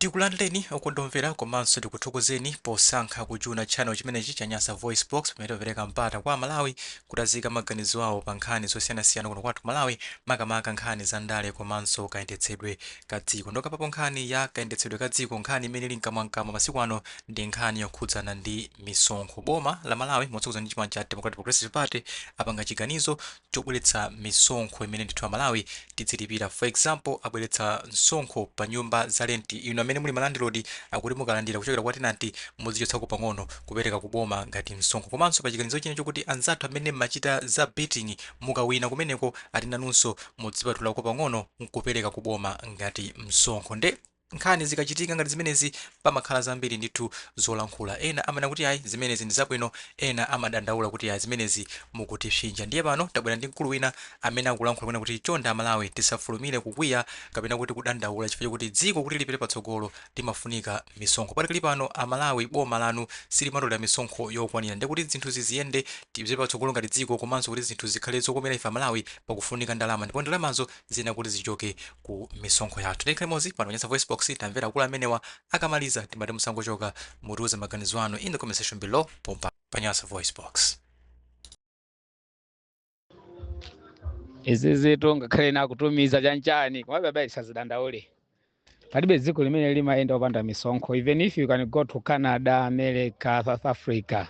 Tikulandireni okondamvera, komanso tikuthokozeni posankha kuchuna channel chimenechi cha Nyasa Voice Box, pamene timapereka mpata kwa Amalawi kuti aziyika maganizo awo pa nkhani zosiyanasiyana kuno kwathu Malawi, makamaka nkhani za ndale komanso kayendetsedwe ka dziko. Ndokapapo nkhani ya kayendetsedwe ka dziko, nkhani imene ili mkamwamkamwa masiku ano ndi nkhani yokhudzana ndi misonkho. Boma la Malawi motsogozedwa ndi chipani cha Democratic Progressive Party apanga chiganizo chobweretsa misonkho imene ndithu Amalawi tidzilipira. For example, abweretsa msonkho pa nyumba za rent. Inu amene muli ma landlord, akuti mukalandira kuchokera kwa tenant muzichotsako pang'ono kupereka ku boma ngati msonkho. Komanso pa chiganizo china chokuti anzathu amene mmachita za betting, mukawina kumeneko, ati nanunso mudzipatulako pang'ono nkupereka ku boma ngati msonkho. Nde nkhani zikachitika ngati zimenezi pamakhala zambiri ndithu zolankhula. Ena amanena kuti ayi, zimenezi ndi zabwino, ena amadandaula kuti ayi, zimenezi mukutipsinja. Ndiye pano tabwera ndi mkulu wina amene akulankhula kunena kuti chonde Amalawi tisafulumire kukwiya kapena kuti kudandaula, chifukwa chokuti dziko kuti lipite patsogolo limafunika misonkho. Patikali pano Amalawi, boma lanu silimatolera misonkho yokwanira. Ndiye kuti zinthu ziziyende, tipite patsogolo ngati dziko, komanso kuti zinthu zikhale zokomera ife Amalawi, pakufunika ndalama, ndipo ndalamazo ziyenera kuti zichoke ku misonkho yathu. Tikhale limodzi pano pa Nyasa Voice Box, tamvera akulu amenewa. Akamaliza timati musangochoka, mutiuze maganizo anu in the comment section below pompa pa Nyasa Voice Box. Izizitu ngakhale nakutumiza chanchani, komabe abayi tisazidandaule. Palibe dziko limene limayenda opanda misonkho. Even if you can go to Canada, America, South Africa,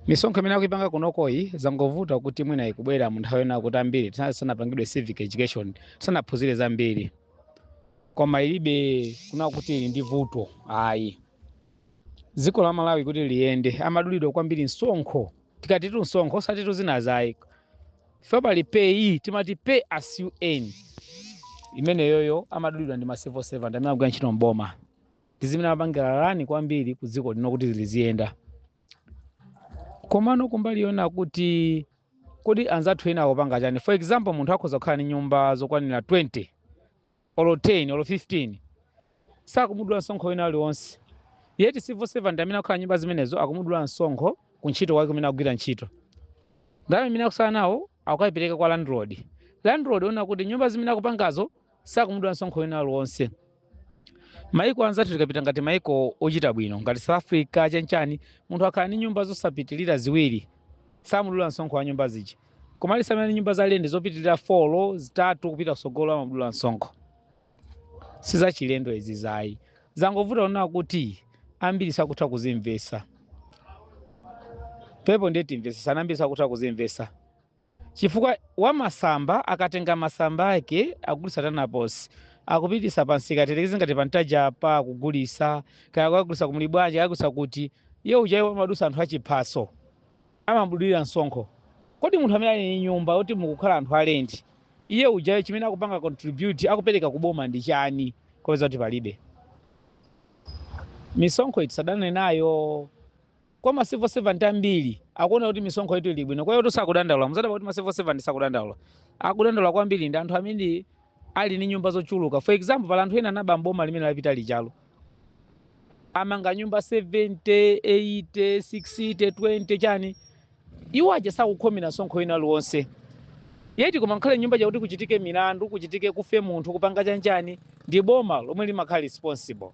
misonkho imene akuipanga kunokoyi zangovuta kuti mwina ikubwera mu nthawi ina kuti ambiri tisanapangidwe civic education, tisanaphunzire zambiri, koma ilibe kuna kuti ili ndi vuto ayi. Dziko la Malawi kuti liyende amadulidwa kwambiri msonkho. Tikatitu msonkho, osatitu zina zayi fe, pali PAYE, timati pay as you earn. Imeneyoyo amadulidwa ndi ma civil servant amene akugwira ntchito mboma, ndi zimene amapangira run kwambiri ku dziko lino kuti liziyenda. Komano kumbali yona kuti kodi anzathu ena akupanga chani? For example, munthu akhoza kukhala ndi nyumba zokwanira 20 olo 10 olo 15, sakumudula msonkho wina uliwonse. Yet civil servant amene akukhala nyumba zimenezo akumudula msonkho ku ntchito kwake kumene akugwira ntchito. Ndalama imene akusala nawo akukayipereka kwa landlord. Landlord ona kuti nyumba zimene akupangazo sakumudula msonkho wina uliwonse. Maiko anzathu tikapita ngati maiko ochita bwino ngati South Africa chanchani, munthu akhala ndi nyumba zosapitilira ziwiri samudula msonkho wa nyumba zija. Koma aliyense amene nyumba za lendi zopitilira 4, 3 kupita kusogolo amamudula msonkho. Sizachilendo izi zayi, zangovuta kunena kuti ambiri sakutha kuzimvesa pepo. Ndiye timvesesana, ambiri sakutha kuzimvesa chifukwa wamasamba akatenga masamba ake akugulisa tanaposi, akupitisa pansika, terekezi ngati pantaja pa akugulisa, kaya akugulisa kumuli bwanji, akugulisa kuti, iye uja amadusa anthu achiphaso amamudulira msonkho. Kodi munthu amene ali ndi nyumba yoti mukukhala anthu alendi, iye uja chimene akupanga contribute, akupereka kuboma ndi chani? Kopeza kuti palibe misonkho, tisadane nayo. Kwa ma civil servant ambiri akuona kuti misonkho itu ili bwino, kwa hiyo sakudandaula. Muzadaba kuti ma civil servant sakudandaula. Akudandaula kwambiri ndi anthu amene ali ndi nyumba zochuluka. For example, pala anthu ena anaba mboma limene lapita lichalo, amanga nyumba 70, 80, 60, 20 chani. Iwo aja sakukhomera msonkho wina uliwonse. Yet koma nkhale nyumba chakuti kuchitike milandu, kuchitike kufe munthu, kupanga chanchani, ndi boma lomwe limakhala responsible.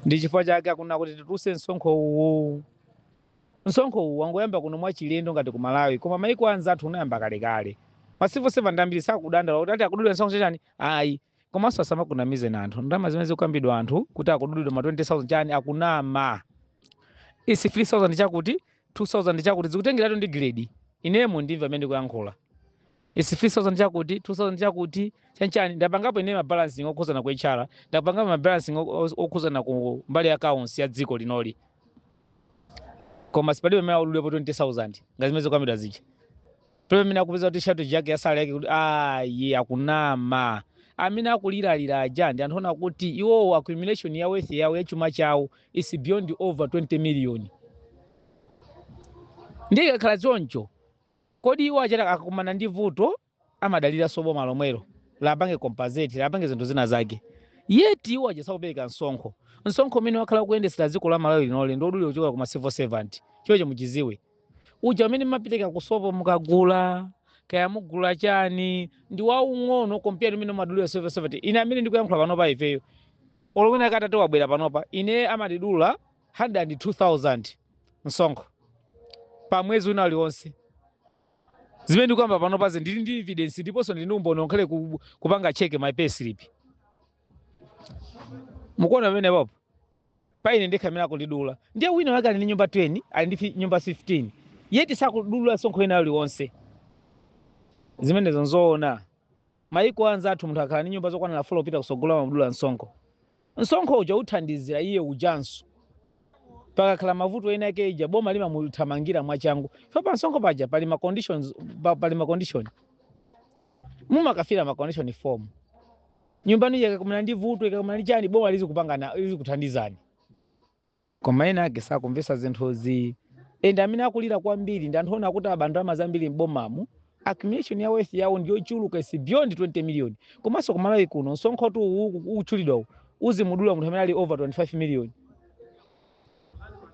Ndi chifukwa chake akunena kuti tituluse msonkho uwu. Msonkho uwu wangoyamba kuno mwachilendo ngati ku Malawi, koma maiko anzathu unayamba kalekale. Ma civil servant ambiri sakudandaula kuti ati akudulira msonkho chani ayi. Komanso asamakunamize anthu, ndalama zimene zikukambidwa anthu kuti akudulidwa ma 20,000 chani, akunama. Isi 3000 chakuti, 2000 chakuti, zikutengeratu ndi grade. Inemo ndimva amene ndikuyankhula. Isi 3000 chakuti, 2000 chakuti, chanchani. Ndapangapo ine ma balancing okhuzana ku HR, ndapangapo ma balancing okhuzana ku mbali ya accounts ya dziko linoli, koma sipalibe amene auludwepo 20,000 ngati zimene zikukambidwa zija. Palibe amene akupeza kuti shortage yake ya salary yake kuti ayi, akunama. Amene akuliralira aja ndi anthu ona kuti iwowo accumulation ya wealth yawo, ya chuma chawo, is beyond over 20 million. Ndiye ikakhala choncho, kodi iwo achita akakumana ndi vuto amadaliranso boma lomwelo lapange compensate, lapange zinthu zina zake? Yet iwo aja sakupereka msonkho. Msonkho umene wakhala kuyendesera dziko la Malawi linoli ndi odulira kuchoka kuma civil servant. Chocho muchiziwe, uja umene mmapereka ku sopo mukagula, Kaya mugula chani, ndi waung'ono compared umene umadulira civil servant. Ine amene ndikuyankhula panopa, ifeyo olowina katatu wabwera panopa, ine amatidula 102,000 msonkho pa mwezi wina uliwonse. Zimene ndikuyamba panopazi ndili ndi evidence, ndiponso ndili ndi umboni, onkhale kupanga check my pay slip. Mukuona pamene popo paine ndekha amene akundidula. Ndiye wina wake ali ndi nyumba 10, ali ndi nyumba 15, yeti sakudula msonkho ina uliwonse. Zimenezo nzoona? Maiko anzathu munthu akhala ndi nyumba zokwanira 4 kupita kusogola amamudula msonkho. Msonkho uja uthandizira iye ujanso pakakhala mavuto ena ake ija boma limamuthamangira mwachangu. Fa pa msonkho paja pali ma conditions, pali ma condition, mumakafira ma condition form. Nyumba nija ikakumana ndi vuto, ikakumana ndi chani, boma lizikupangana, lizikuthandizani. Koma ena ake sakumvesa zinthuzi. Ende amene akulira kwambiri ndi anthu ona akuti aba ndalama zambiri m'bomamu, accumulation ya wealth yawo ndiyochuluka, is beyond 20 million. Komanso kumalawi kuno msonkho tu uwu utchulidwawu uzimudula munthu amene ali over 25 million.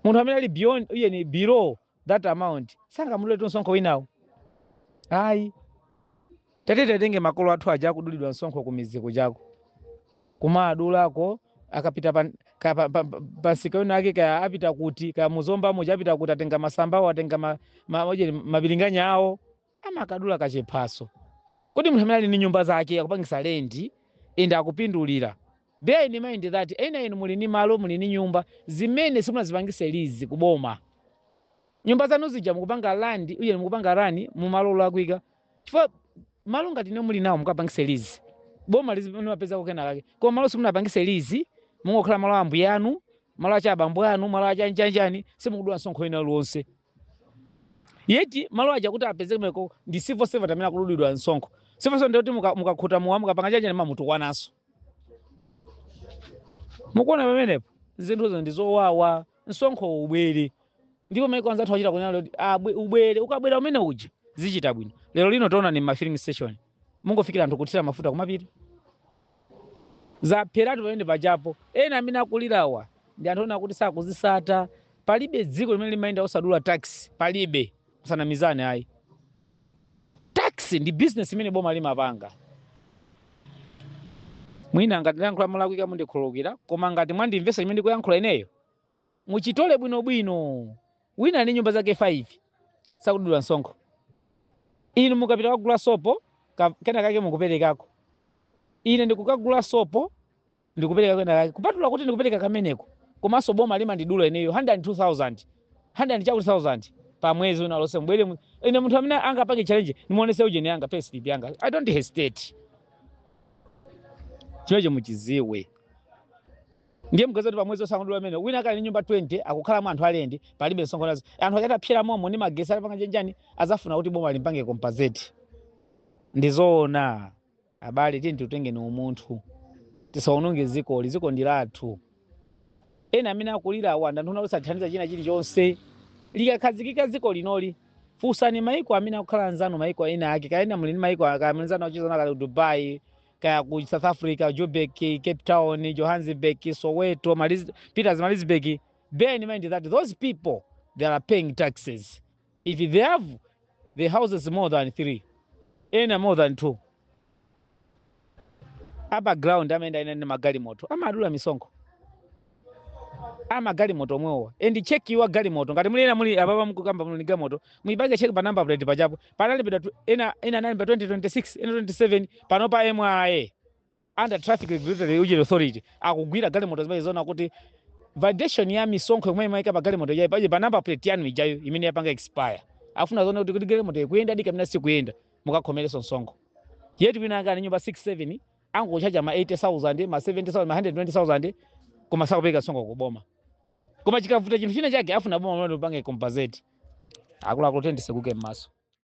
Munthu amene ali beyond, iye ni below that amount, sangamudule tu msonkho winawo, ayi. Tate tatenge makolo athu aja akudulidwa msonkho ku miziko chako, kumadulako akapita pa nsika wina ake, kaya apita kuti, kaya muzombamo chapita kuti, atenga masambawo, atenga mabilinganya awo, amakadula kachiphaso. Kodi munthu amene ali ndi nyumba zake akupangisa rent ende akupindulira, bear in mind that ena inu muli ndi malo, muli ndi nyumba zimene simunazipangise lease kuboma. Nyumba zanu zija mukupanga land uye mukupanga run mumalo olakwika, chifukwa malo ngati ine muli nawo mukapangise lease, boma limapeza kena kake. Koma malo simunapangise lease, mungokhala malo ambuye anu, malo acha abambo anu, malo achanchanchani, simukudula msonkho ina uliwonse. Yeti malo aja kuti apeze kumeko ndi civil servant amene akuludidwa msonkho. Civil servant ndikuti mukakhuta muwa, mukapanga chanjani, mamutukwananso. Mukuona pamenepo, zinthuzo ndi zowawa. Msonkho ubwere, ndipo maiko anzathu achita kunena kuti ubwere. Ukabwera umene uja zichita bwino. Lero lino taona ni ma filling station, mungofikira anthu kuthira mafuta kumapita, zapheratu pamene pajapo. Ena amene akulirawa ndi anthu ona kuti sakuzisata. Palibe dziko limene limayenda osadula tax, palibe, musanamizane ayi. Tax ndi business imene boma limapanga. Mwina ngati ndayankhula molakwika mundikhululukira, koma ngati mwandimvesa chimene ndikuyankhula ineyo, muchitole bwinobwino. Wina ndi nyumba zake 5 sakudula msonkho. Inu mukapita kugula sopo kena kake mukuperekako, ine ndikukagula sopo ndikupereka kena kake. Kupatula kuti ndikupereka kameneko, komanso boma limandidula ineyo 102,000, 100 chakuti 1000 pa mwezi una lonse. Mbwere ine munthu amene angapange challenge, nimuonese ujeni yanga, pay slip yanga. I don't hesitate. Chimenecho muchiziwe. Ndiye mgaza kuti pamwezi osangudula amene wina akali ndi nyumba 20, akukhalamo anthu alendi, palibe msonkho nazo. Anthu akatapsera momo ndi magesi alipanga chenjani, azafuna kuti boma limpange compensate. Ndizoona abale, tiye titenge ni umunthu, tisaononge dzikoli. Dziko ndi lathu. Ena amene akulira awa ndi anthu ona osathandiza china chilichonse. Likakhazikika dziko linoli, funsani maiko amene akukhala anzanu, maiko ena ake, kaya ena muli ndi maiko, kaya muli nzanu achizana kali ku Dubai, kaya ku South Africa, Joburg, Cape Town, Johannesburg, Soweto, Pietermaritzburg. Bear in mind that those people, they are paying taxes. If they have the houses more than three, ena more than two, apa ground amayenda ena ndi magalimoto, amadula misonkho amagalimoto omwewa. And check your galimoto. Ngati muli ena muli apapa mukukamba muli galimoto, muyipange check pa number plate pachapo panalembedwa ena ena analemba 2026, ena 27. Pano pa MRA, under Traffic Regulatory Ujeri Authority, akugwira galimoto zimene zona kuti validation ya misonkho yomwe imayika pa galimoto ijayo paje pa number plate yanu ijayo imene yapanga expire, afuna zona kuti galimoto ikuyenda di kapena sikuyenda, mukakhomereso msonkho. Yeti wina anga ali nyumba 6, 7, angochaja ma 80,000, ma 70,000, ma 120,000, koma sakupereka msonkho kuboma. Koma chikavuta chinthu china chake, afuna boma mlando upange compensate. Akuluakulu, tiyeni tisekuke m'maso.